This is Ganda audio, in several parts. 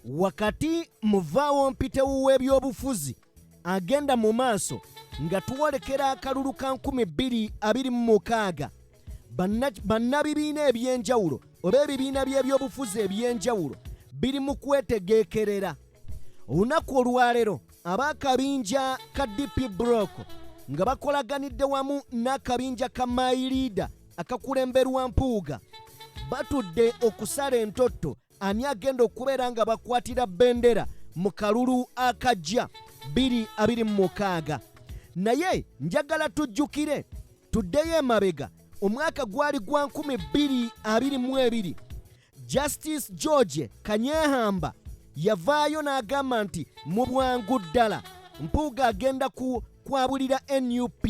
Wakati mu vvaawo mpitewo w'ebyobufuzi agenda mu maaso nga twolekera akalulu ka 2026, bannabibiina eby'enjawulo oba ebibiina by'ebyobufuzi eby'enjawulo biri mu kwetegeekerera. Olunaku olwaleero ab'akabinja ka DP Bloc nga bakolaganidde wamu n'akabinja ka My Leader akakulemberwa Mpuuga batudde okusala entotto ani agenda okubeera nga bakwatira bendera mu kalulu akajja 2026. Naye njagala tujjukire, tuddeyo emabega, omwaka gwali gwa 2022, Justice George Kanyehamba yavaayo n'agamba nti mu bwangu ddala Mpuuga agenda ku kwabulira NUP,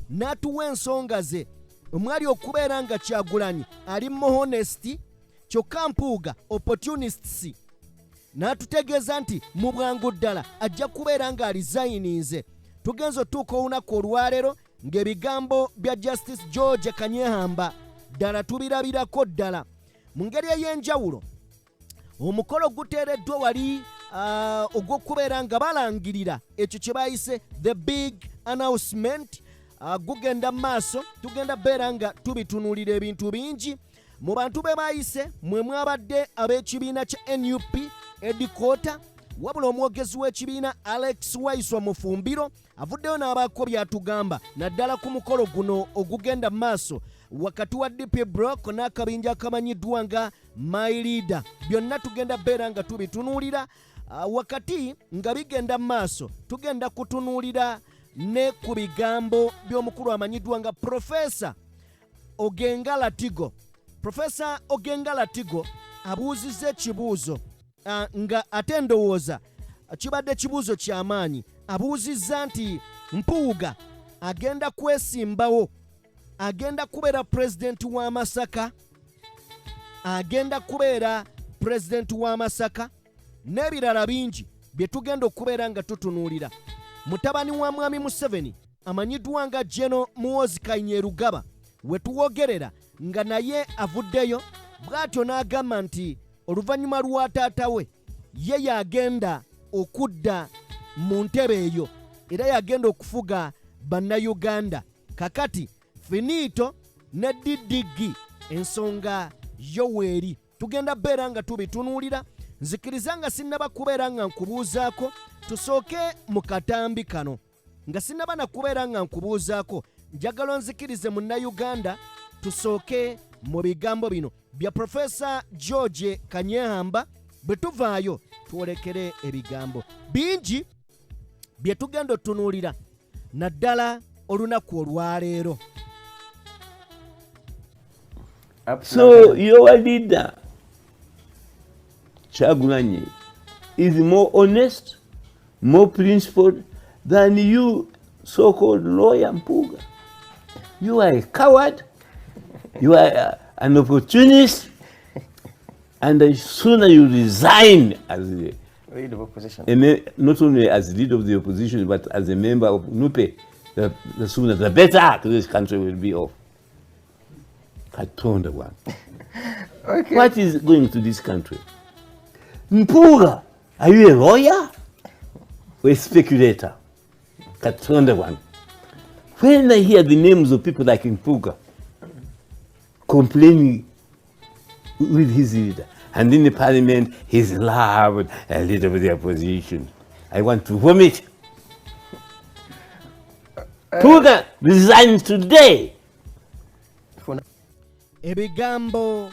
n'atuwa ensonga ze omwali okubeera nga Kyagulanyi ali honest, kyokka Mpuuga opportunists, n'atutegeeza nti mu bwangu ddala ajja kubeera ng'alizayininze. Tugenza otuuka olunaku olwaleero ng'ebigambo bya Justice George Kanyehamba ddala tubirabirako ddala mu ngeri ey'enjawulo. Omukolo guteereddwa wali ogw'okubeera nga balangirira ekyo kye bayise the big announcement, gugenda mu maaso. Tugenda beera nga tubitunuulira ebintu bingi. Mu bantu be bayise mwe mwabadde ab'ekibiina kya NUP headquarter, wabula omwogezi w'ekibiina Alex Waiswa Mufumbiro avuddeyo n'abaako by'atugamba naddala ku mukolo guno ogugenda mu maaso wakati wa DP Bloc n'akabinja akamanyiddwa nga My Leader. Byonna tugenda beera nga tubitunuulira. Wakati nga bigenda mu maaso, tugenda kutunuulira ne ku bigambo by'omukulu amanyiddwa nga Profesa Ogenga Latigo. Profesa Ogenga Latigo abuuzizza ekibuuzo, nga ate ndowooza kibadde kibuuzo ky'amaanyi. Abuuzizza nti Mpuuga agenda kwesimbawo, agenda kubeera pulezidenti wa Masaka, agenda kubeera pulezidenti wa Masaka n'ebirala bingi bye tugenda okubeera nga tutunuulira. Mutabani wa Mwami Museveni amanyiddwa nga General Muhoozi Kainerugaba, we tuwogerera nga naye avuddeyo bw'atyo n'agamba nti oluvannyuma lwa taata we, ye yagenda okudda mu ntebe eyo era yagenda okufuga Bannayuganda. Kakati finito ne DDG, ensonga yo weeri, tugenda beera nga tubitunuulira. Nzikiriza nga sinnaba kubeera nga nkubuuzaako, tusooke mu katambi kano. Nga sinnaba nakubeera nga nkubuuzaako, njagala onzikirize, Munnayuganda, tusooke mu bigambo bino bya Profesa George Kanyehamba. Bwe tuvaayo twolekere ebigambo bingi bye tugenda otunuulira naddala olunaku olwaleero. So your leader, Kyagulanyi, is more honest, more principled than you so-called lawyer Mpuuga. You are a coward, you are an opportunist, and the sooner you resign as the leader of opposition, not only as leader of the opposition, but as a member of NUP, the sooner the better this country will be off. Katonda one. What is going to this country? Mpuuga, are you a lawyer or a speculator? Katonda one. When I hear the names of people like Mpuuga complaining with his leader, and in the parliament he's loved, a leader of the opposition, I want to vomit. Mpuuga, resign today. Ebigambo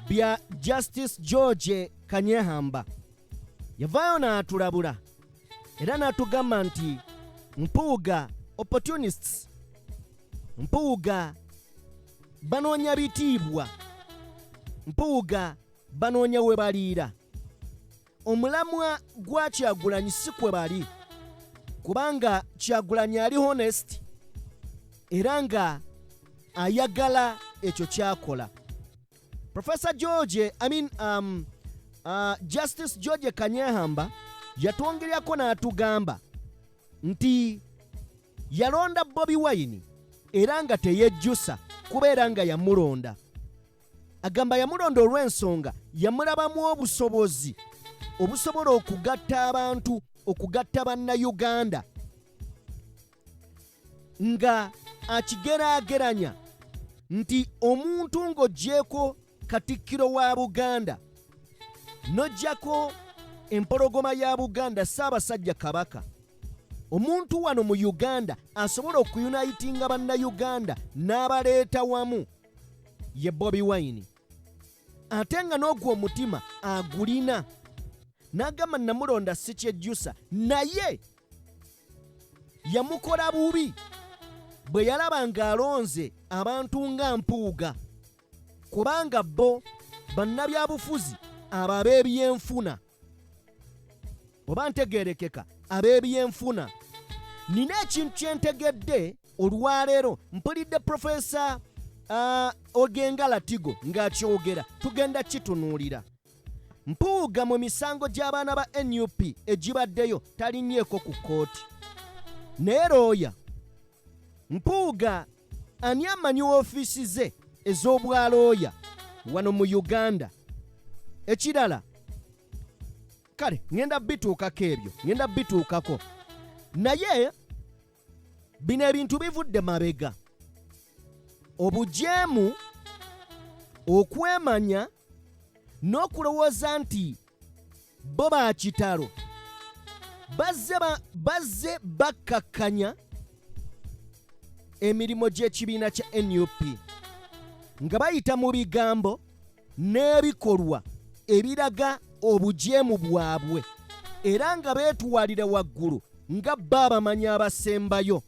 bya Justice George Kanyehamba, yavaayo n'atulabula era n'atugamba nti Mpuuga opportunists, Mpuuga banoonya bitiibwa, Mpuuga banoonya we baliira. Omulamwa gwa Kyagulanyi si kwe bali, kubanga Kyagulanyi ali honest era nga ayagala ekyo kyakola. Professor George, I mean, Justice George Kanyehamba yatwongeryako n'atugamba nti yalonda Bobi Wine era nga teyejjusa kubeera nga yamulonda. Agamba yamulonda olw'ensonga yamulabamu obusobozi. obusobola okugatta abantu, okugatta Bannayuganda, nga akigeraageranya nti omuntu ng'oggyeeko Katikkiro wa Buganda n'oggyako empologoma ya Buganda Ssaabasajja Kabaka, omuntu wano mu Uganda asobola okuyunayitinga Bannayuganda n'abaleeta wamu ye Bobi Wine, ate nga n'ogwo omutima agulina n'agamba namulonda sikyejjusa, naye yamukola bubi bwe yalaba ng'alonze abantu nga Mpuuga, kubanga bo bannabyabufuzi abo ab'ebyenfuna, oba ntegeerekeka, ab'ebyenfuna. Nina ekintu kye ntegedde olwaleero, mpulidde Profesa Ogenga Latigo ng'akyogera, tugenda kitunuulira. Mpuuga mu misango gy'abaana ba NUP egibaddeyo talinnyeeko ku kkooti, naye looya Mpuuga ani amanyi woofiisi ze ez'obwalooya wano mu Uganda? Ekirala, kale ŋŋenda bituukako ebyo, ŋŋenda bituukako, naye bino ebintu bivudde mabega. Obujeemu, okwemanya n'okulowooza nti bo ba kitalo bazze bakkakkanya emirimu gy'ekibiina kya NUP nga bayita mu bigambo n'ebikolwa ebiraga obujeemu bwabwe, era nga beetwalira waggulu nga bo abamanyi abasembayo.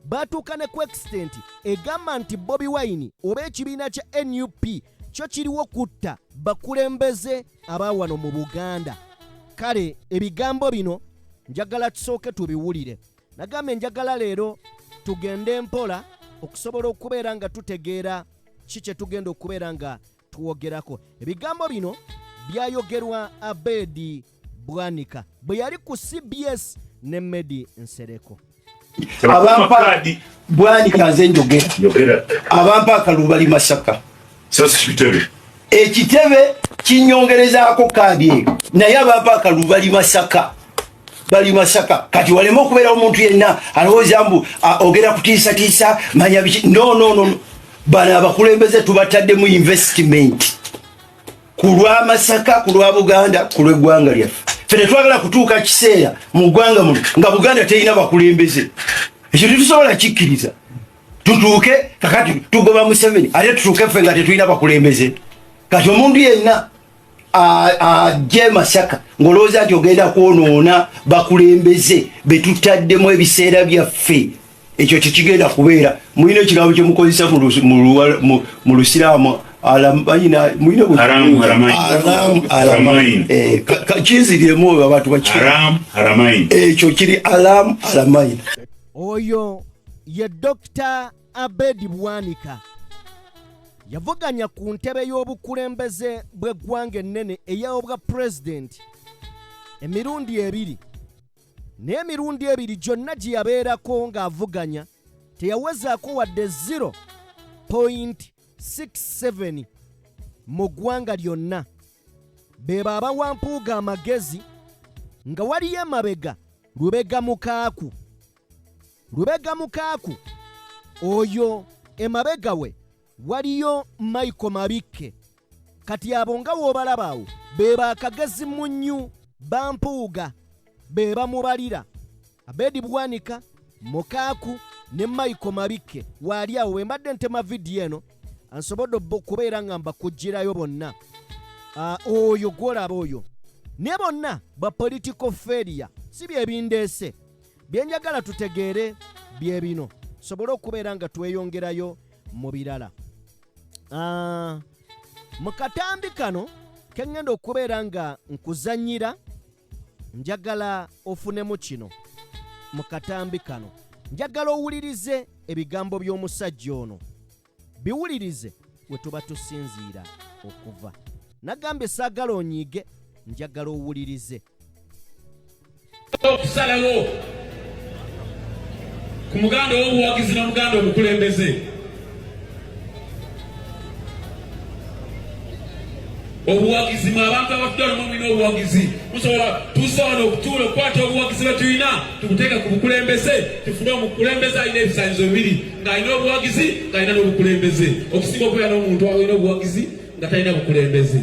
Batuuka ne ku extent egamba nti Bobi Wine oba ekibiina kya NUP kyo kiriwo kutta bakulembeze aba wano mu Buganda. Kale ebigambo bino njagala tusooke tubiwulire. Nagambye njagala leero tugende mpola okusobola okubeera nga tutegeera ki kye tugenda okubeera nga twogerako. Ebigambo bino byayogerwa Abedi Bwanika bwe yali ku CBS ne Medi Nsereko. Abampa Bwanika nze njogera, abampa akalulu bali Masaka, ekitebe kinyongerezaako kaadi eyo, naye abampa akalulu bali Masaka, bali Masaka. Kati waleme okubeera omuntu yenna alowooza mbu ogera kutiisatiisa manya biki. No, no, no, bano abakulembeze tubataddemu investment ku lwa Masaka, ku lwa Buganda, ku lw'eggwanga lyaffe. Ffe tetwagala kutuuka kiseera mu ggwanga muno nga Buganda terina bakulembeze. Ekyo tetusobola kikkiriza. Tutuuke kakati tugoba Museveni, ate tutuuke ffe nga tetulina bakulembeze. Kati omuntu yenna ajje Masaka ng'olowooza nti ogenda kwonoona bakulembeze betutaddemu ebiseera byaffe, ekyo tekigenda kubeera. Mulina ekigambo kyemukozesa mu Lusiraamu, kinziremu abantu ekyo kiri alam alamain. Oyo ye Dr. Abedi Bwanika, yavuganya ku ntebe y'obukulembeze bw'eggwanga ennene ey'obwa pulezidenti emirundi ebiri, naye emirundi ebiri gyonna gye yabeerako ng'avuganya teyawezaako wadde 0.67 mu ggwanga lyonna. Be abawa Mpuuga amagezi nga waliyo emabega Lubega Mukaaku. Lubega Mukaaku oyo emabega we waliyo Michael Mabikke. Kati abo nga w'obalaba awo be bakagezi munnyu ba Mpuuga, be bamubalira. Abedi Bwanika, Mukaaku ne Michael Mabikke waali awo. Bwe mbadde ntema vidiyo eno ansobodde okubeera nga mbakugirayo bonna. Oyo gw'olaba oyo ne bonna ba political failure, si bye bindeese. Bye njagala tutegeere bye bino, sobole okubeera nga tweyongerayo mu birala. Mu katambi kano ke ŋŋenda okubeera nga nkuzannyira, njagala ofunemu kino. Mu katambi kano njagala owulirize ebigambo by'omusajja ono, biwulirize we tuba tusinziira okuva. Nagambye saagala onyiige, njagala owulirize. Okusalawo ku muganda ow'obuwagizi n'omuganda omukulembeze. Obuwagizi mwe abantu abatudde wano mulina obuwagizi, musobola tussa wano okutuula okukwata obuwagizi bwe tulina tubuteeke ku bukulembeze, tufune omukulembeze alina ebisaanyizo bibiri, ng'alina obuwagizi ng'alina n'obukulembeze, okusinga okubeera n'omuntu alina obuwagizi nga talina bukulembeze.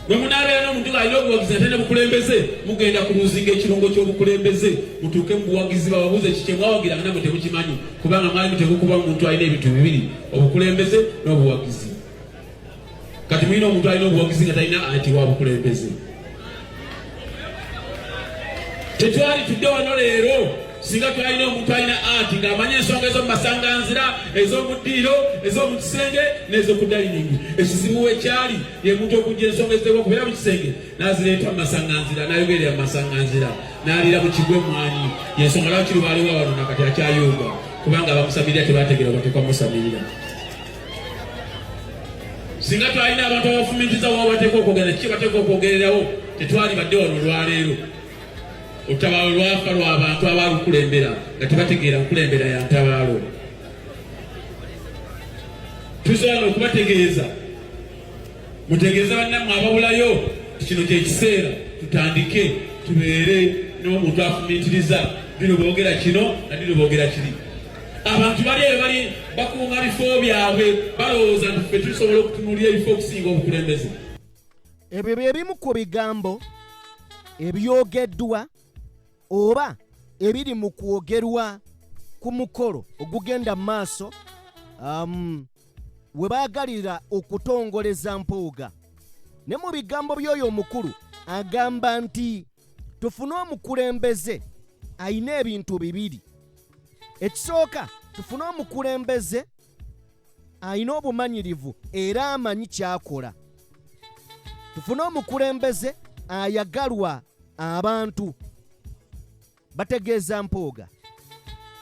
Bwe munaabeera n'omuntu ng'alina obuwagizi ate ne bukulembeze, mugenda kuluzinga ekirungo ky'obukulembeze, mutuuke mu buwagizi bababuuze kiki mwawagira nga namwe temukimanyi, kubanga mwali muteekwa okuba omuntu alina ebintu bibiri, obukulembeze n'obuwagizi. Kati mulina omuntu alina obuwagizi nga talina anti wa bukulembeze. Tetwali tudde wano leero singa twalina omuntu alina anti ng'amanyi ensonga ez'omu masanganzira, ez'omu ddiiro, ez'omu kisenge n'ez'oku dayiningi. Ekizibu wekyali ye muntu okujja ensonga eziteekwa okubeera mu kisenge n'azireeta mu masanganzira, n'ayogerera mu masanganzira, n'aliira mu kigwa emmwanyi. Y'ensonga lwaki lubaalewa wano nakati akyayuuga, kubanga abamusamirira tebategeera bateekwa musamirira. Singa twalina abantu abafumintiza wa bateekwa okwogera, kiki bateekwa okwogererawo, tetwali badde wano olwaleero. Olutabaalo lwafa lwa bantu abalukulembera nga tebategeera nkulembera ya ntabaalo. Tusobola okubategeeza, mutegeeze bannammwe ababulayo nti kino kyekiseera tutandike tubeere n'omuntu afumintiriza bino boogera kino na bino boogera kiri. Abantu bali eyo bali bakuuma bifo byabwe, balowooza nti ffe tusobola okutunuulira ebifo okusinga obukulembeze. Ebyo bye bimu ku bigambo ebyogeddwa oba ebiri mu kwogerwa ku mukolo ogugenda mu maaso we baagalira okutongoleza Mpuuga. Ne mu bigambo by'oyo omukulu agamba nti tufune omukulembeze alina ebintu bibiri. Ekisooka, tufune omukulembeze alina obumanyirivu era amanyi ky'akola. Tufune omukulembeze ayagalwa abantu, bategeeza Mpuuga.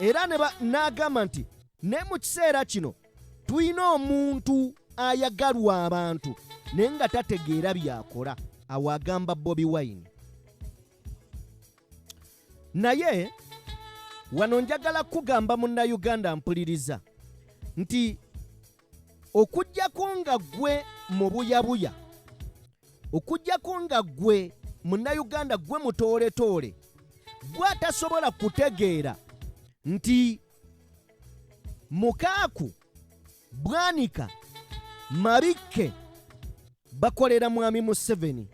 Era n'agamba nti ne mu kiseera kino tulina omuntu ayagalwa abantu naye nga tategeera by'akola. Awo agamba Bobi Wine. Naye wano njagala kugamba munnayuganda mpuliriza nti okuggyako nga ggwe mubuyabuya, okuggyako nga ggwe munnayuganda ggwe mutooletoole, ggwe atasobola kutegeera nti Mukaaku, Bwanika, Mabikke bakolera Mwami Museveni.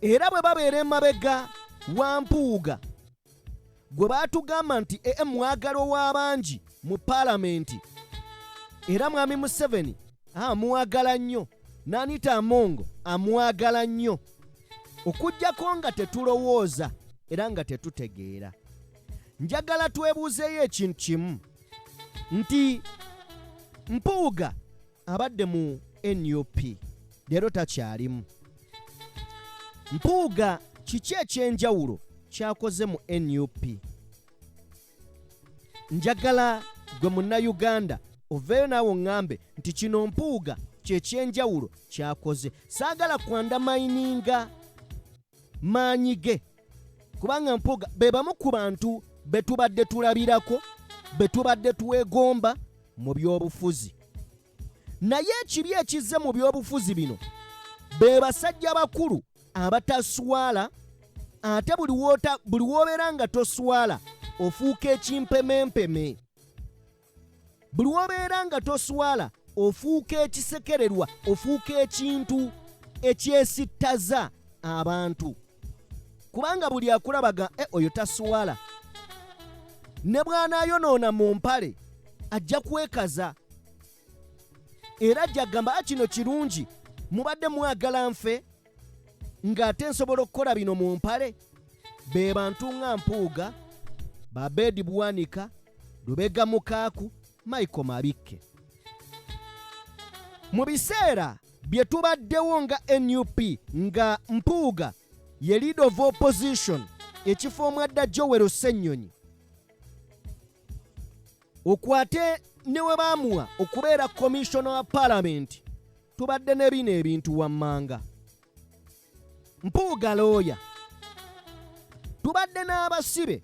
Era bwe babeera emabega wa Mpuuga gwe baatugamba nti ee mwagalwa w'abangi mu paalamenti, era Mwami Museveni amwagala nnyo, n'Anita Among amwagala nnyo, okuggyako nga tetulowooza era nga tetutegeera. Njagala twebuuzeeyo ekintu kimu nti Mpuuga abadde mu NUP leero takyalimu. Mpuuga kiki eky'enjawulo ky'akoze mu NUP? Njagala gwe munnayuganda oveeyo naawe oŋŋambe nti kino Mpuuga kye ky'enjawulo ky'akoze. Saagala kwandamayininga maanyi ge, kubanga Mpuuga be bamu ku bantu be tubadde tulabirako, be tubadde twegomba mu by'obufuzi. Naye ekibi ekizze mu by'obufuzi bino be basajja bakulu abataswala, ate buli w'obeera nga toswala ofuuka ekimpemempeme. Buli w'obeera nga toswala ofuuka ekisekererwa, ofuuka ekintu ekyesittaza abantu, kubanga buli akulabaga oyo taswala, ne bw'anaayonoona mu mpale ajja kwekaza era ajja kugamba kino kirungi, mubadde mwagala nfe ng'ate nsobola okukola bino mu mpale. Be bantu nga Mpuuga, Babedi Bwanika, Lubega Mukaaku, Michael Mabikke. Mu biseera bye tubaddewo nga NUP nga Mpuuga ye leader of opposition, ekifo omwadda Joel Ssennyonyi, okwate ne we baamuwa okubeera commissioner wa parliament, tubadde ne bino ebintu wammanga. Mpuuga looya, tubadde n'abasibe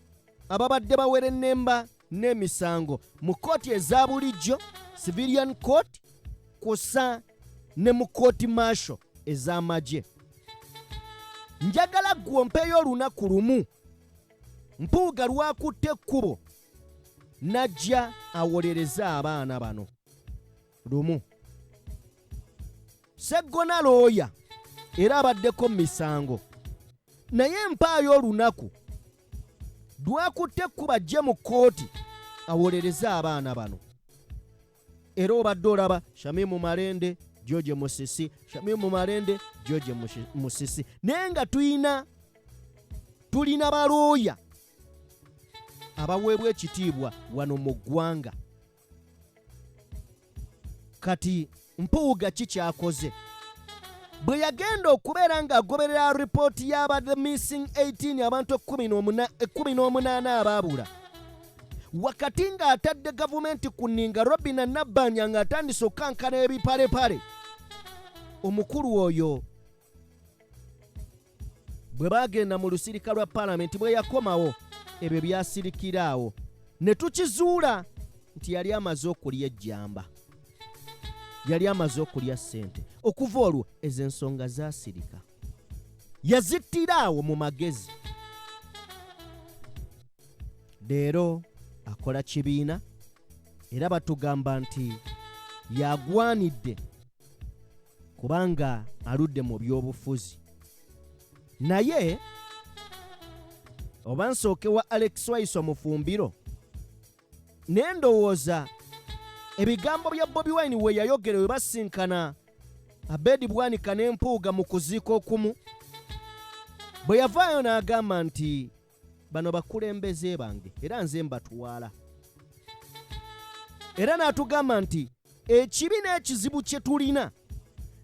ababadde bawerennemba n'emisango mu kkooti eza bulijjo Civilian court kw'ossa ne mu kooti martial ez'amagye. Njagala ggwe ompeeyo olunaku lumu Mpuuga lwakutte ekkubo n'ajja awolereze abaana bano lumu. Sseggona looya era abaddeko mu misango naye mpaayo olunaku lwakutte ekkubo ajje mu kkooti awolereze abaana bano. Era obadde olaba Shamimu Malende, George Musisi, Shamimu Malende, George Musisi, naye nga tulina balooya abaweebwa ekitiibwa wano mu ggwanga. Kati Mpuuga ki kyakoze? Bwe yagenda okubeera ng'agoberera ripooti y'aba The Missing 18, abantu 18 abaabula, wakati ng'atadde gavumenti ku nninga Robina Nabbanja ng'atandise okukankana ebipalepale, omukulu oyo bwe baagenda mu lusirika lwa palamenti bwe yakomawo ebyo byasirikira awo ne tukizuula nti yali amaze okulya ejjamba, yali amaze okulya ssente. Okuva olwo ezo ensonga zaasirika, yazittira awo mu magezi. Leero akola kibiina era batugamba nti yagwanidde kubanga aludde mu byobufuzi. Naye oba nsooke wa Alex Waiso Mufumbiro, ne ndowooza ebigambo bya Bobi Wine we yayogera we basinkana Abedi Bwanika ne Mpuuga mu kuziika okumu, bwe yavaayo n'agamba nti bano bakulembeze bange era nze mbatwala, era n'atugamba nti ekibi n'ekizibu kye tulina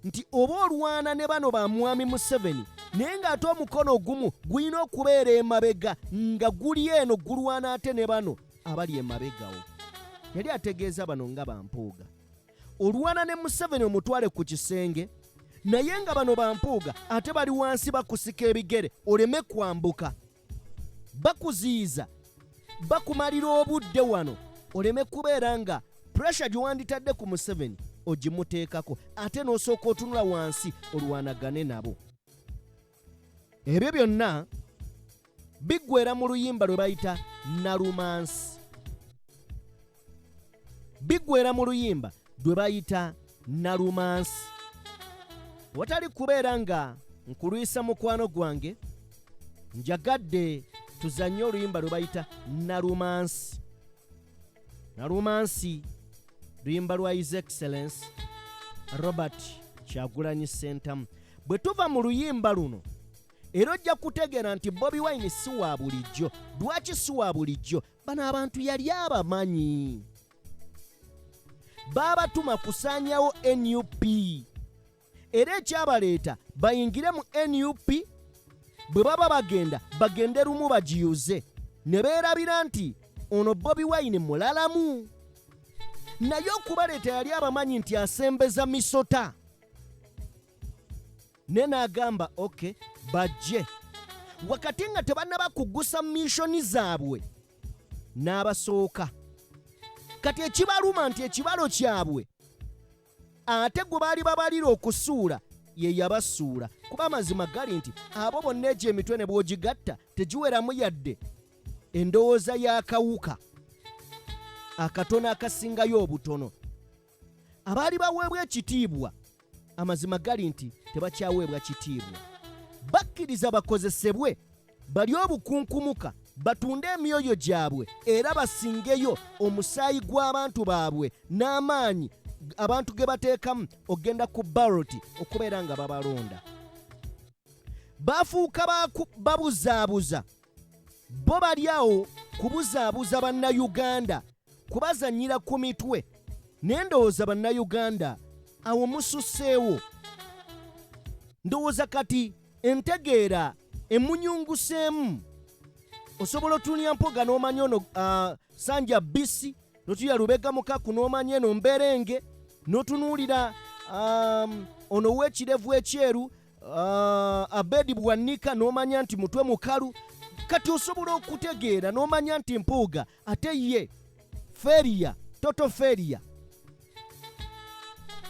nti oba olwana ne bano ba Mwami Museveni, naye ng'ate omukono ogumu gulina okubeera emabega nga guli eno gulwana ate ne bano abali emabegawo. Yali ategeeza bano nga ba Mpuuga. Olwana ne Museveni omutwale ku kisenge, naye nga bano ba Mpuuga ate bali wansi bakusika ebigere oleme kwambuka, bakuziyiza, bakumalira obudde wano oleme kubeera nga pressure gye wanditadde ku Museveni ogimuteekako, ate n'osooka otunula wansi olwanagane nabo. Ebyo byonna biggweera mu luyimba lwe bayita Nalumansi, biggweera mu luyimba lwe bayita Nalumansi. Watali kubeera nga nkulwisa mukwano gwange, njagadde tuzannye oluyimba lwe bayita Nalumansi. Nalumansi luyimba lwa His Excellence Robert Kyagulanyi Ssentamu. Bwe tuva mu luyimba luno era ojja kutegeera nti Bobi Wine si wa bulijjo. Lwaki si wa bulijjo? Bano abantu yali abamanyi, baabatuma kusaanyawo NUP, era ekyabaleeta bayingire mu NUP, bwe baba bagenda bagende lumu bagiyuze, ne beerabira nti ono Bobi Wine mulalamu. Naye okubaleeta yali abamanyi nti asembeza misota, ne n'agamba ok bajje, wakati nga tebannaba kugusa mishoni zaabwe n'abasooka. Kati ekibaluma nti ekibalo kyabwe ate gwe baali babalira okusuula ye yabasuula, kuba amazima gali nti abo bonna egyo emitwe ne bw'ogigatta tegiweramu yadde endowooza y'akawuka akatono akasingayo obutono. Abaali baweebwa ekitiibwa amazima gali nti tebakyaweebwa kitiibwa, bakkiriza bakozesebwe bali obukunkumuka, batunde emyoyo gyabwe era basingeyo omusaayi gw'abantu baabwe n'amaanyi abantu ge bateekamu okugenda ku baroti okubeera nga babalonda. Bafuuka babuzaabuza, bo bali awo kubuzaabuza Bannayuganda, kubazannyira ku mitwe. Naye ndowooza Bannayuganda awo mususseewo. Ndowooza kati entegeera emunyunguseemu. Osobola otunuulira Mpuuga n'omanya ono Sanja Bisi, n'otunuulira Lubega Mukaku n'omanya eno Mberenge, n'otunuulira ono ow'ekirevu ekyeru Abedi Bwanika n'omanya nti mutwe mukalu. Kati osobola okutegeera n'omanya nti Mpuuga ate ye feria, toto feria.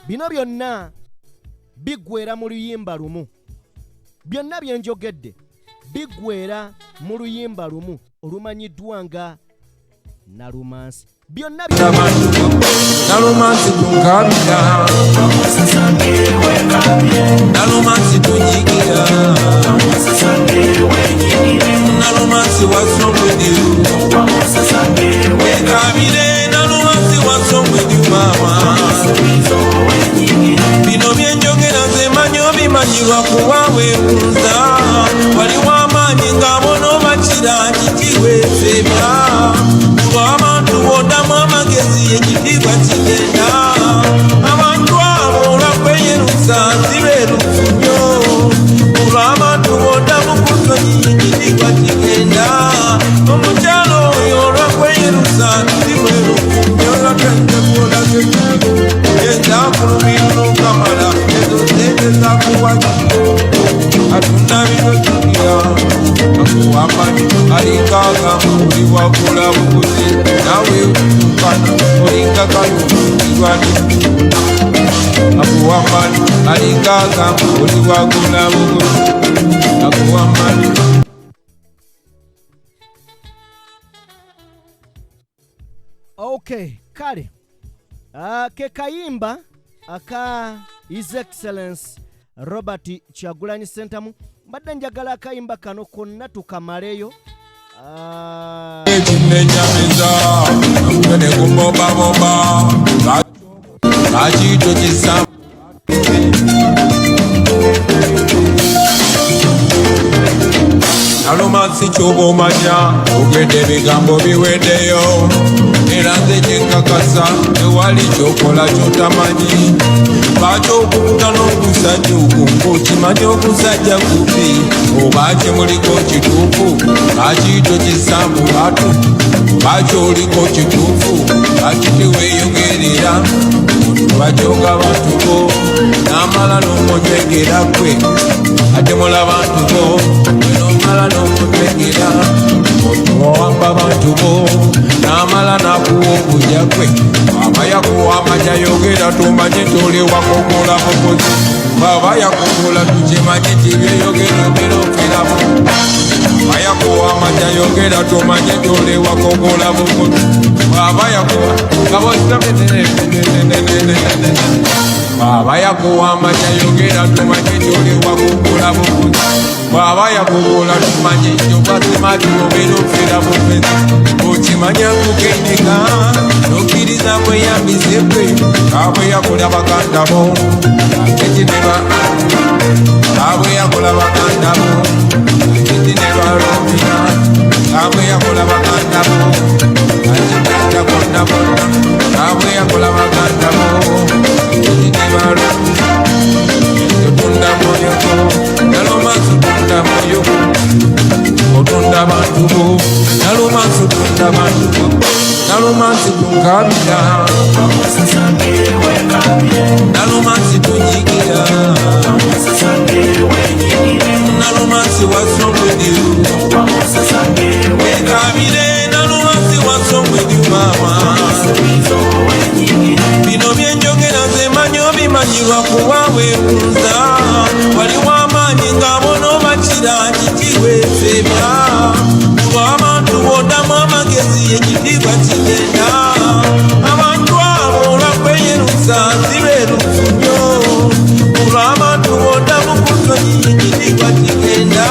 Bino byonna biggweera mu luyimba lumu. Byonna bye njogedde biggweera mu luyimba lumu olumanyiddwa nga Nalumansi. Byonna Nalumansi tunkabira, Nalumansi tunyigira, Nalumansi what's wrong with you? Wekabire, Nalumansi what's wrong with you mama? Bino byenjogera nze manyi obimanyi lwakuba weewunza. Waliwo amaanyi ng'abono bakira kikiweesebya. Kulw'abantu b'oddamu amagezi ekitiibwa kigenda. Abantu abo olwakweyerusa sibeerufu nnyo. Kulw'abantu b'oddamu ku nsonyi ekitiibwa kigenda. Omukyala oyo olwakweyerusa si mwerufu nnyo. Yenzakulumira ezo sente zakuwa atunda binojjukira akuwamani alinga agamba oli wakula buguzi nawe ukana olinga kalukirwani akuwamani alinga agamba oli wakula buguzi akuwamani. Okay, kale ke kayimba aka His Excellence Robert Kyagulanyi Ssentamu. Mbadde njagala akayimba kano konna tukamaleyo. Ekinenyamiza ne kumbobabomba lwaki tokisa Nalumansi kyoba omanya ogedde ebigambo biweddeyo era nze kyenkakasa tewali kyokola kyotamanyi lwaki okukuta n'ogusajja ogwo ng'okimanyi ogusajja gubi oba kyemuliko kituufu lwaki tokissa mu batu lwaki oliko kituufu lwaki teweeyogerera bajoga bantu bo n'amala n'omunywegera gwe ate mula bantu bo nomala n'omunywegera owamba bantu bo n'amala n'akuwa obuja gwe aba yakuwa amaja yogera tumanye nti oli wakokola mukozi bw'aba yakukola tukimanye nti byeyogera birofiramu aba yakuwa amaja yogera tumanye nti oli wakokola mukozi bw'aba yakuwa bw'aba yakuwa amaja yogera tumanye nti oli wakokola mukozi bw'aba yakukola tumanye nti obwasimati obeera ofera bufezi okimanya kukenyeka nokkiriza bweyambise gwe kabwe yakola baganda bo ekineba kabwe yakola baganda bo ekineba lomina kabwe yakola baganda bo akitanda bonna bonna kabwe yakola baganda bo ekineba lomina otunda mwoyoko nalumansi otunda mwoyoko otunda bantu bo nalumansi otunda bantu bo nalumansi tunkabira nalumansi tunyigira nalumansi what's wrong with you wekabire nalumansi what's wrong with you mama bino byenjogera nze manyi obimanyi lwakuba weewunza waliwo amaanyi ng'abono bakira kikiweesebya kulw'abantu b'oddamu amagezi ekitiibwa kigenda abantu abo olwakweyerusa sibeerufu nnyo kulw'abantu b'oddamu ku nsonyi ekitiibwa kigenda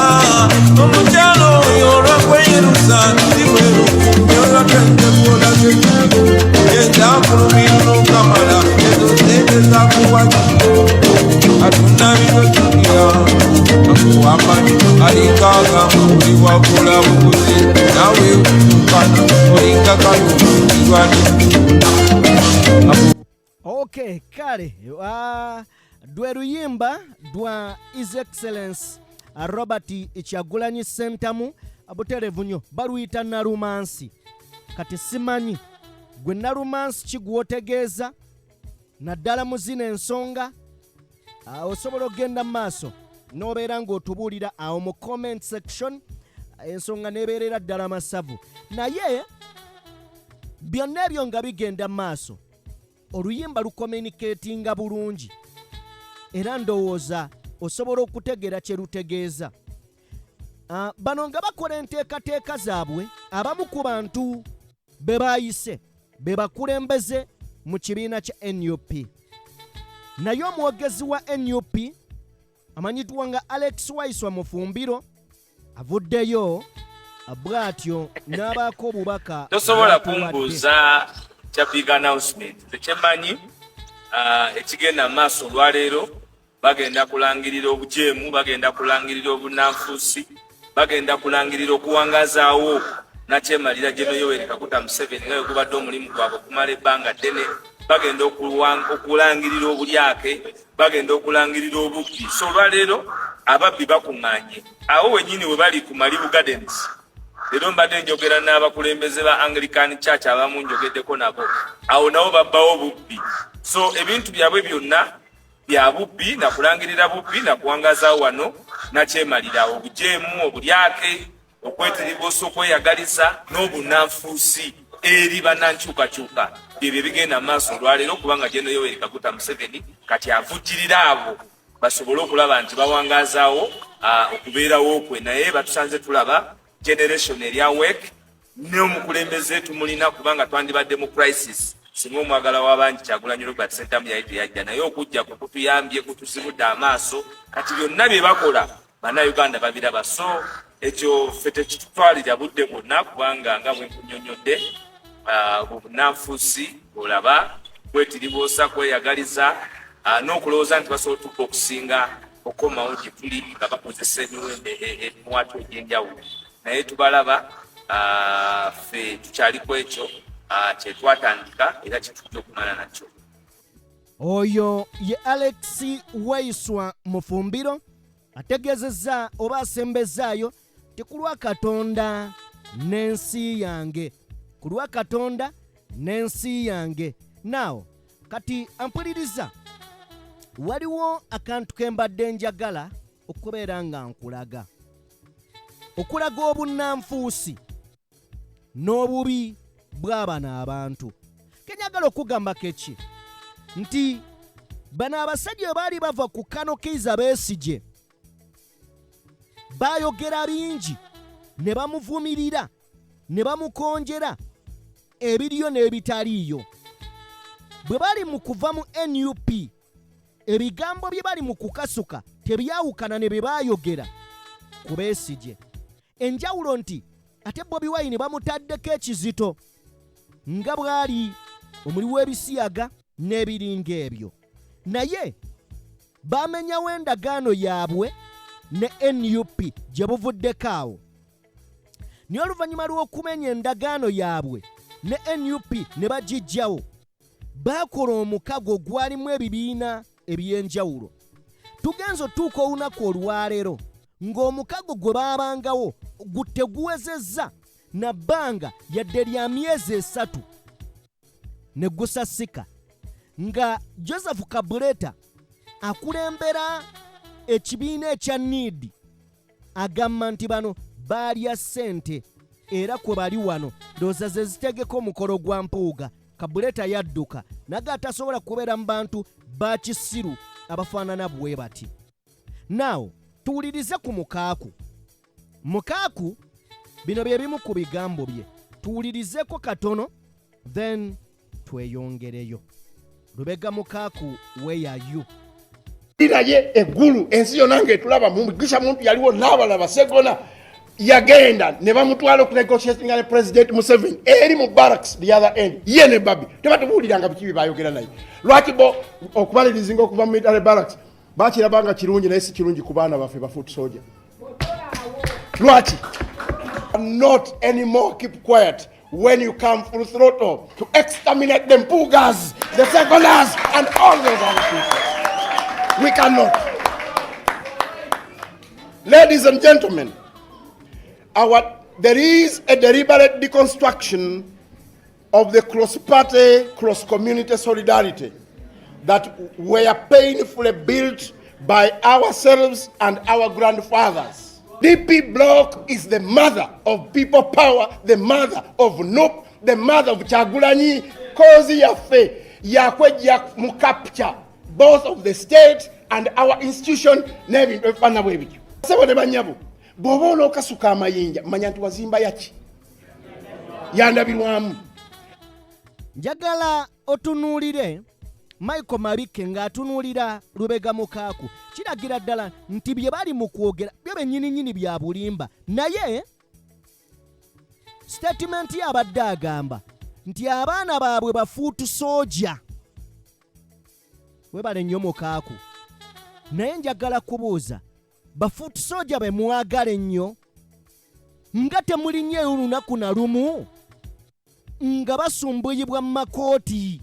omukyala oyo olwakweyerusa si mwerufu nnyo yenzakulumira ezo sente zakuwa atunda binojjukira akuwamani alinga agamba oli wakula buguzi nawe ukana olinga kalukirwani. Okay, kale dwe luyimba dwa His Excellence Robert Kyagulanyi Ssentamu butereevu nnyo baluyita Nalumansi. Kati simanyi gwe Nalumansi ki gw'otegeeza naddala mu zino ensonga. Osobola okugenda mu maaso n'obeera ng'otubuulira awo mu comment section ensonga n'ebeerera ddala masavu. Naye byonna ebyo nga bigenda mu maaso, Oluyimba lucommunicatinga bulungi era ndowooza osobola okutegeera kye lutegeeza. Bano nga bakola enteekateeka zaabwe, abamu ku bantu be baayise be bakulembeze mu kibiina kya NUP, naye omwogezi wa NUP amanyiddwa nga Alex Waiswa Mufumbiro avuddeyo bw'atyo n'abaako obubaka Tosobola bw'atuwadde. kumbuuza kya big announcement. Tekyemanyi ekigenda mu maaso olwaleero, bagenda kulangirira obujeemu, bagenda kulangirira obunanfuusi, bagenda kulangirira okuwangazaawo nakyemalira General Yoweri Kaguta Museveni nga gubadde omulimu gwabwe okumala ebbanga ddene. Bagenda okulangirira obulyake, bagenda okulangirira obubbi. So olwaleero ababbi bakuŋŋaanye awo wennyini we bali ku Malibu Gardens. Leero mbadde njogera n'abakulembeze ba Anglican Church, abamu njogeddeko nabo awo, nabo babbawo bubbi. So ebintu byabwe byonna bya bubbi, nakulangirira bubbi, nakuwangazaawo wano nakyemalira, obujeemu, obulyake, okwetiriboosa, okweyagaliza n'obunanfuusi eri bannankyukakyuka. Byebyo ebigenda mu maaso olwaleero, kubanga General Yoweri Kaguta Museveni kati avujjirira abo basobole okulaba nti bawangazaawo okubeerawo kwe. Naye batusanze tulaba generation eri awake n'omukulembeze tumulina, kubanga twandibadde mu crisis singa omwagala w'abangi Kyagulanyi Robert Sentamu yali teyajja. Naye okujja kwe kutuyambye, kutuzibudde amaaso. Kati byonna bye bakola Bannayuganda babiraba. So ekyo ffe tekitutwalira budde bwonna, kubanga nga bwe nkunyonyodde, obunanfuusi olaba kwetiriboosa, kweyagaliza n'okulowooza nti basobola otuuka okusinga okukomawo gye tuli nga bakozesa emiwendo emiwato egy'enjawulo. Naye tubalaba, ffe tukyali ku ekyo kyetwatandika era kyetujja okumala nakyo. Oyo ye Alex Waiswa Mufumbiro, ategeezezza oba asembezaayo nti ku lwa Katonda n'ensi yange, ku lwa Katonda n'ensi yange. Naawo kati ampuliriza, waliwo akantu ke mbadde njagala okubeera nga nkulaga, okulaga obunnanfuusi n'obubi bw'abano abantu. Kenjagala okugambako eki nti bano abasajja bwe baali bava ku Colonel Kiiza Besigye, baayogera bingi ne bamuvumirira ne bamukonjera ebiriyo n'ebitaliiyo. Bwe bali mu kuva mu NUP, ebigambo bye bali mu kukasuka tebyawukana ne bye baayogera ku Besigye. Enjawulo nti ate Bobi Wine bamutaddeko ekizito nga bw'ali omuli w'ebisiyaga n'ebiringa ebyo, naye bamenyawo endagaano yaabwe ne NUP gye buvuddeko awo. Naye oluvannyuma lw'okumenya endagaano yaabwe ne NUP ne bagijjawo, baakola omukago ogwalimu ebibiina ebyenjawulo. Tugenza otuuka olunaku olwaleero ng'omukago gwe baabangawo teguwezezza na bbanga yadde lya myezi 3 ne gusasika, nga Joseph Kabuleta akulembera ekibiina ekya NEED agamba nti bano baalya ssente era kwe bali wano, ndowooza ze zitegeka omukolo gwa Mpuuga. Kabuleta yadduka naga atasobola kubeera mu bantu ba kisiru abafaanana bwe bati. Naawo tuwulirize ku Mukaaku. Mukaaku, bino bye bimu ku bigambo bye, tuwulirizeko katono then tweyongereyo. Lubega Mukaaku, weyayu? Naye eggulu, ensi yonna ngaetulaba, Mugisha Muntu yaliwo n'abalala. Segona yagenda ne bamutwala okunegotiatinga ne President Museveni eri mu barracks the other end. Ye ne Babi tebatubuuliranga biki bye bayogera naye. Lwaki bo okubalirizinga okuva mu military barracks bakiraba nga kirungi, naye si kirungi ku baana baffe ba foot soldier? Lwaki not anymore keep quiet when you come full throttle to exterminate the Mpuugas, the Segonas, and all those other people? We cannot. Ladies and gentlemen, there is a deliberate deconstruction of the cross-party, cross-community solidarity that were painfully built by ourselves and our grandfathers. DP Bloc is the mother of people power, the mother of NUP, the mother of Kyagulanyi, cause yaffe. Yakwejja mu capture both of the state and our institution n'ebintu ebifaanana bwe bityo. Sebo ne bannyabo, bw'oba onookasuka amayinja, manya nti wazimba yaki yandabirwamu. Njagala otunuulire Michael Mabikke ng'atunuulira Lubega Mukaaku. Kiragira ddala nti bye bali mu kwogera byo bennyininyini bya bulimba, naye sitatimenti ye abadde agamba nti abaana baabwe bafuutu sooja. Webale nnyo Mukaaku, naye njagala kubuuza bafuutu sooja be mwagala ennyo nga temulinnyeyo lunaku na lumu nga basumbuyibwa mu makooti.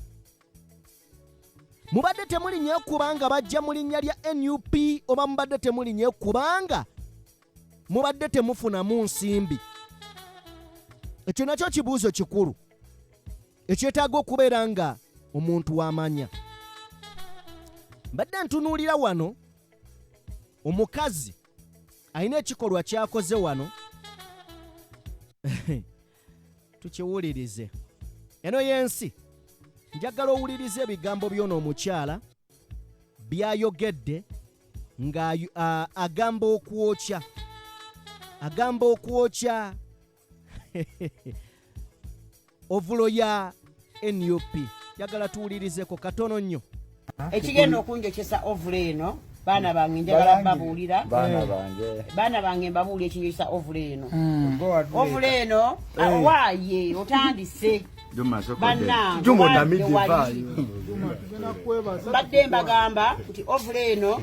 Mubadde temulinnyeyo kubanga bajja mu linnya lya NUP, oba mubadde temulinnyeyo kubanga mubadde temufunamu nsimbi? Ekyo nakyo kibuuzo kikulu ekyetaaga okubeera nga omuntu wamanya. Mbadde ntunuulira wano omukazi alina ekikolwa kyakoze wano, tukiwulirize. Eno y'ensi, njagala owulirize ebigambo by'ono omukyala byayogedde nga agamba okwokya, agamba okwokya ovulo ya NUP. Njagala tuwulirizeko katono nnyo. Ekigenda okunjokesa ovulo eno, baana bange, njagala babuulira. Baana bange. Baana bange, mbabuulira ekinjokesa ovulo eno. Ovulo eno waaye otandise. Bannange, Juma wadde otamidde wali. vaayo. Mbadde mbagamba nti ovulo eno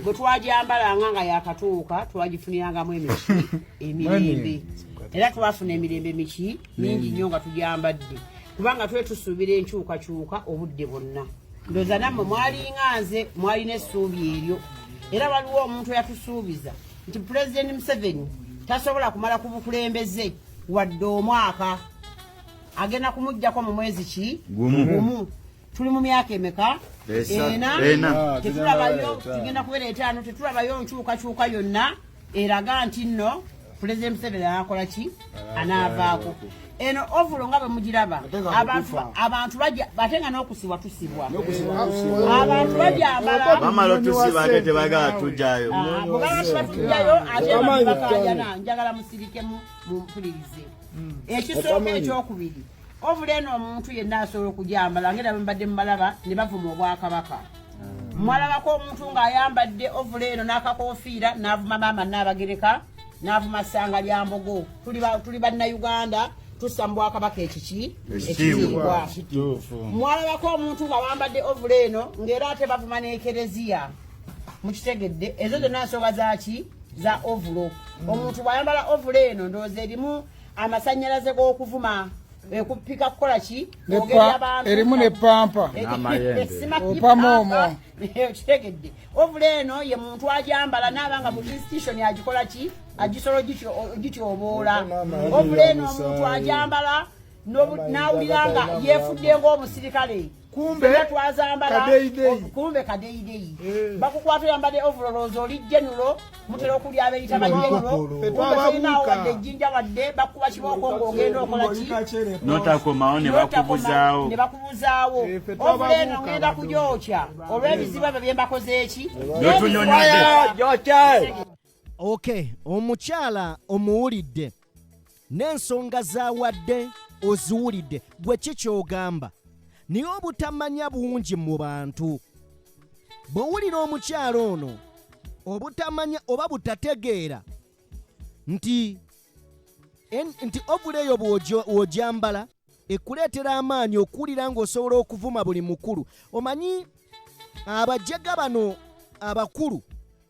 bwe twajambalanga nga yakatuuka, twagifunirangamu emiki emirembe, era twafuna emirembe miki mingi nnyo nga tujambadde, kubanga twe tusuubira enkyukakyuka obudde bwonna. Ndowooza nammwe mwalinga nze, mwalina essuubi eryo, era waliwo omuntu eyatusuubiza nti Pulezidenti Museveni tasobola kumala ku bukulembeze wadde omwaka, agenda kumugjako mu mwezi ki? Gumu. Gumu. Tuli mu myaka emeka? Ena. Ena. Ena. Tetulabayo, tugenda kubeera etaano, tetulabayo nkyukakyuka yonna eraga nti nno Pulezidenti Museveni anakola ki, anaavaako. Eno ovulo nga bwe mugiraba, abantu bajja ate nga n'okusibwa tusibwa, abantu bajambala. Bamala otusiba ate tebagala tujjayo. Ah, bwe baba tebatujjayo ate abantu bakayana. Njagala musirikemu mumpulirize. Ekisooka, ekyokubiri, ovula eno omuntu yenna asobola okujambala, ngera bwe mbadde mubalaba ne bavuma obwakabaka. Mwalabako omuntu ng'ayambadde ovula eno n'akakofiira n'avuma maama Nnaabagereka, n'avuma ssanga lya mbogo? Tuli bannayuganda, tussa mu bwakabaka ekiki? Ekitiibwa. Mwalabako omuntu nga bambadde ovula eno ng'era ate bavuma n'ekereziya? Mukitegedde? Ezo zonna nsonga zaki? Za ovulo. Omuntu bw'ayambala ovulo eno, ndowooza erimu amasannyalaze g'okuvuma, ekupika kukola ki? Kwogera bantu. Erimu ne pampa. N'amayembe. Simanyi Opama omwo. pampa. Kitegedde? Ovula eno ye muntu ajambala naaba nga mu institution agikola ki, agisobola ogityoboola. Ovula eno omuntu ajambala n'awulira nga yeefudde ng'omusirikale. Kumbe Ffenna twazambala. Kadeyideyi. Kumbe kadeyideyi. Bakukwata oyambadde overalls, oli general, mutera okulya abeeyita ba general. Ffe Kumbe twababuuka. tolinaawo wadde ejjinja, wadde bakuba kibooko ng'ogenda okola ki? Notakomawo ne bakubuzaawo. Ne bakubuzaawo. Eh, ffe Ovula eno twababuuka ngenda kugyokya olw'ebizibu ebyo bye mbakoze eki. Byotunyonyodde. Ok, omukyala omuwulidde n'ensonga z'awadde oziwulidde, gwe ki ky'ogamba? Naye obutamanya bungi mu bantu. Bw'owulira omukyala ono, obutamanya oba butategeera nti ovula eyo bw'ogyambala ekuleetera amaanyi okuwulira ng'osobola okuvuma buli mukulu. Omanyi abajega bano abakulu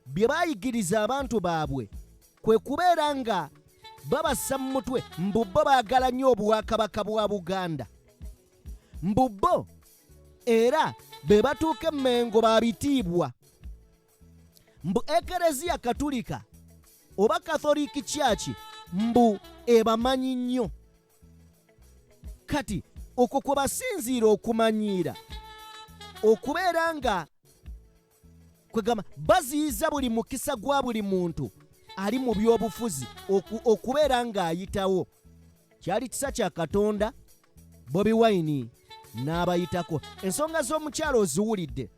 bye baayigiriza abantu baabwe kwe kubeera nga babassa mu mutwe mbu bo baagala nnyo obwakabaka bwa Buganda, mbu bo era be batuuka emmengo babitiibwa, mbu Ekereziya Katulika oba Catholic Church mbu ebamanyi nnyo. Kati okwo kwe basinziira okumanyiira okubeera nga kwegamba baziyiza buli mukisa gwa buli muntu ali mu byobufuzi okubeera ng'ayitawo. Kyali kisa kya Katonda Bobi Wine. N'abayitako ensonga z'omukyalo oziwulidde,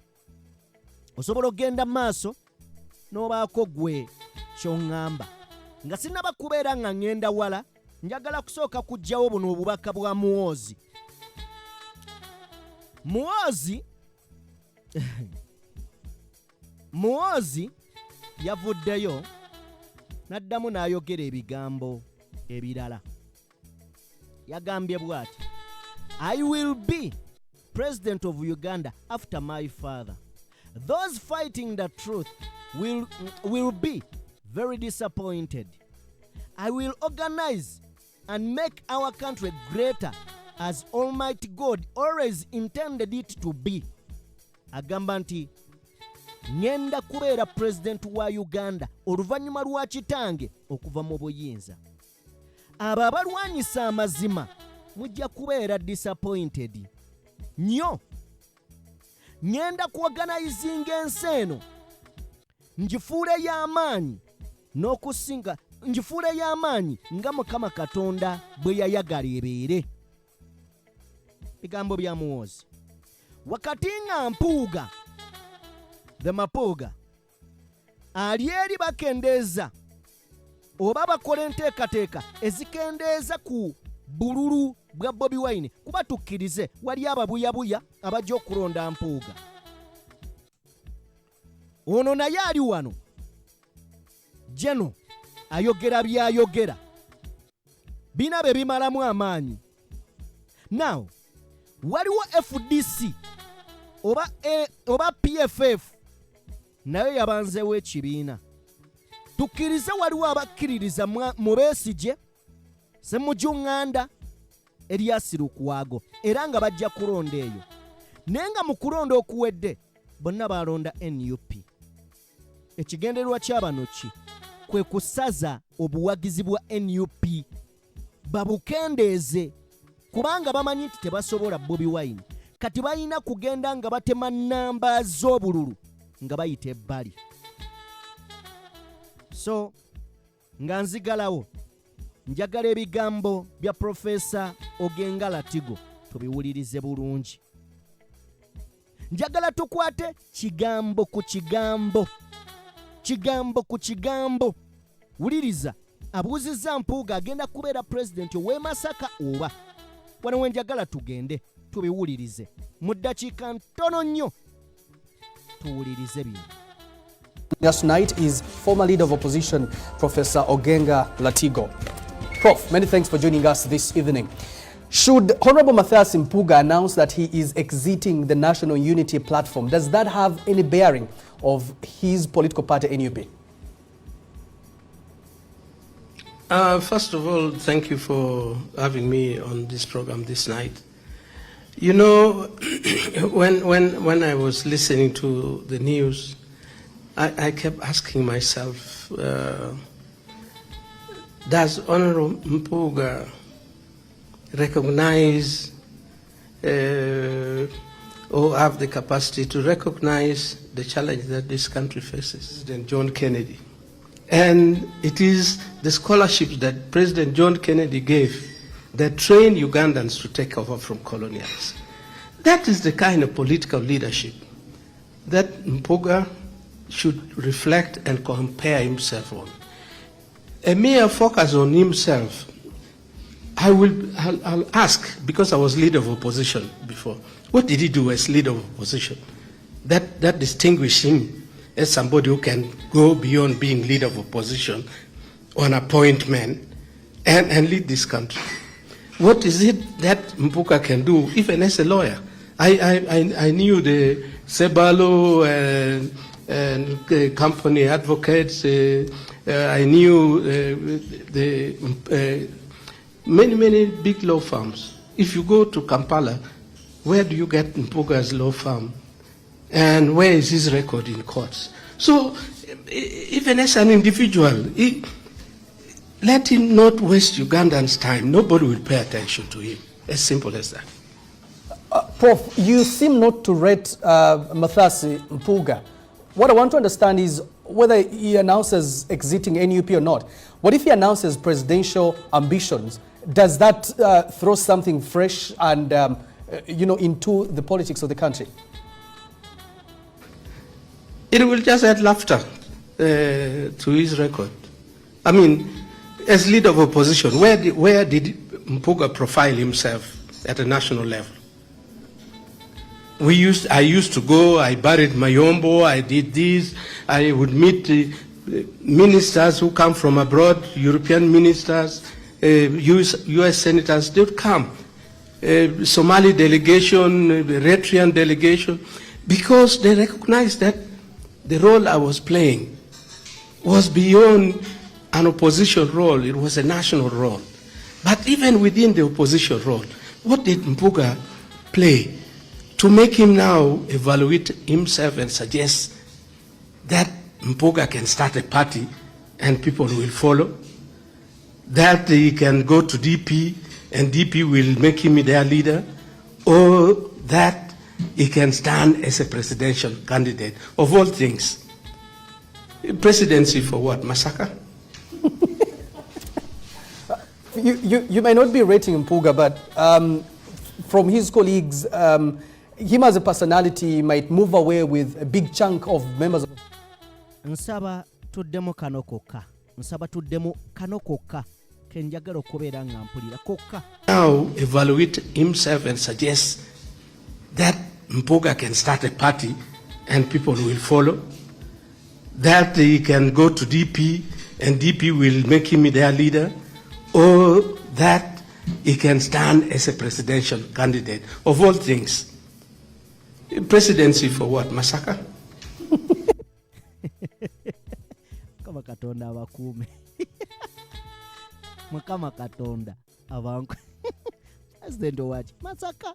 osobola okugenda mu maaso n'obaako gwe ky'oŋŋamba. Nga sinnaba kubeera nga ŋŋenda wala, njagala kusooka kuggyawo buno obubaka bwa Muwoozi. Muwoozi yavuddeyo n'addamu n'ayogera ebigambo ebirala. Yagambye bw'ati: "I will be president of Uganda after my father. Those fighting the truth will be very disappointed. I will organize and make our country greater as Almighty God always intended it to be." Agamba nti ŋŋenda kubeera pulezidenti wa Uganda oluvannyuma lwa kitange okuva mu buyinza. Abo abalwanyisa amazima mujja kubeera disappointed nnyo. Ŋŋenda kuorganizinga ensi eno ngifuule y'amaanyi n'okusinga, ngifuule y'amaanyi nga Mukama Katonda bwe yayagala ebeere. Bigambo bya Muwoozi wakati nga Mpuuga the Mapuuga ali eri bakendeeza oba bakola enteekateeka ezikendeeza ku bululu bwa Bobi Wine, kuba tukkirize wali ababuyabuya abajja okulonda Mpuuga. Ono naye ali wano jeno ayogera byayogera bina be bimalamu amaanyi. Now waliwo FDC oba PFF nayo yabanzeewo ekibiina. Tukkirize waliwo abakkiririza mu Besigye, Ssemujju Nganda, Erias Lukwago, era nga bajja kulonda eyo, naye nga mu kulonda okuwedde bonna balonda NUP. Ekigendererwa kyabano ki? Kwe kusaza obuwagizi bwa NUP babukendeeze, kubanga bamanyi nti tebasobola Bobi Wine. Kati balina kugenda nga batema namba z'obululu nga bayita ebbali. So nga nzigalawo, njagala ebigambo bya Profesa Ogenga Latigo tubiwulirize bulungi. Njagala tukwate kigambo ku kigambo, kigambo ku kigambo. Wuliriza, abuuzizza Mpuuga agenda kubeera pulezidenti ow'e Masaka oba wano we njagala tugende tubiwulirize mu ddakiika ntono nnyo. Tuwulirize bino. Us tonight is former leader of opposition, Professor Ogenga Latigo. Prof, many thanks for joining us this evening. Should Honorable Matthias Mpuuga announce that he is exiting the National Unity Platform, does that have any bearing of his political party, NUP? First of all, thank you for having me on this program this night. You know, when I was listening to the news, I kept asking myself, does Honorable Mpuuga recognize or have the capacity to recognize the challenge that this country faces? President John Kennedy. And it is the scholarships that President John Kennedy gave that trained Ugandans to take over from colonials. That is the kind of political leadership that Mpuuga should reflect and compare himself on. A mere focus on himself, I'll ask, because I was leader of opposition before, what did he do as leader of opposition that distinguished him as somebody who can go beyond being leader of opposition on appointment and lead this country? What is it that Mpuuga can do, even as a lawyer? I knew the Sebalo and company advocates. I knew the many, many big law firms. If you go to Kampala, where do you get Mpuuga's law firm? And where is his record in courts? So even as an individual, let him not waste Ugandans' time. Nobody will pay attention to him. As simple as that. Prof, you seem not to rate Matthias Mpuuga. What I want to understand is whether he announces exiting NUP or not. What if he announces presidential ambitions? Does that throw something fresh and into the politics of the country? It will just add laughter to his record. I mean, as leader of opposition, where did Mpuuga profile himself at a national level? I used to go, I buried Mayombo, I did this, I would meet ministers who come from abroad, European ministers, US senators, they would come. Somali delegation, Eritrean delegation, because they recognized that the role I was playing was beyond an opposition role, it was a national role. But even within the opposition role, what did Mpuuga play to make him now evaluate himself and suggest that Mpuuga can start a party and people will follow, that he can go to DP and DP will make him their leader, or that he can stand as a presidential candidate, of all things. Presidency for what? Massacre? You may not be rating Mpuuga, but from his colleagues, him as a personality might move away with a big chunk of members. Nsaba tuddemu kano kokka, nsaba tuddemu kano kokka kenjagala okubeera nga mpulira kokka. Now evaluate himself and suggest that Mpuuga can start a party and people will follow, that he can go to DP and DP will make him their leader, or that he can stand as a presidential candidate, of all things. Presidency for what? Massacre? Mukama Katonda abakuume. Mukama Katonda abanku. President owaki? Masaka.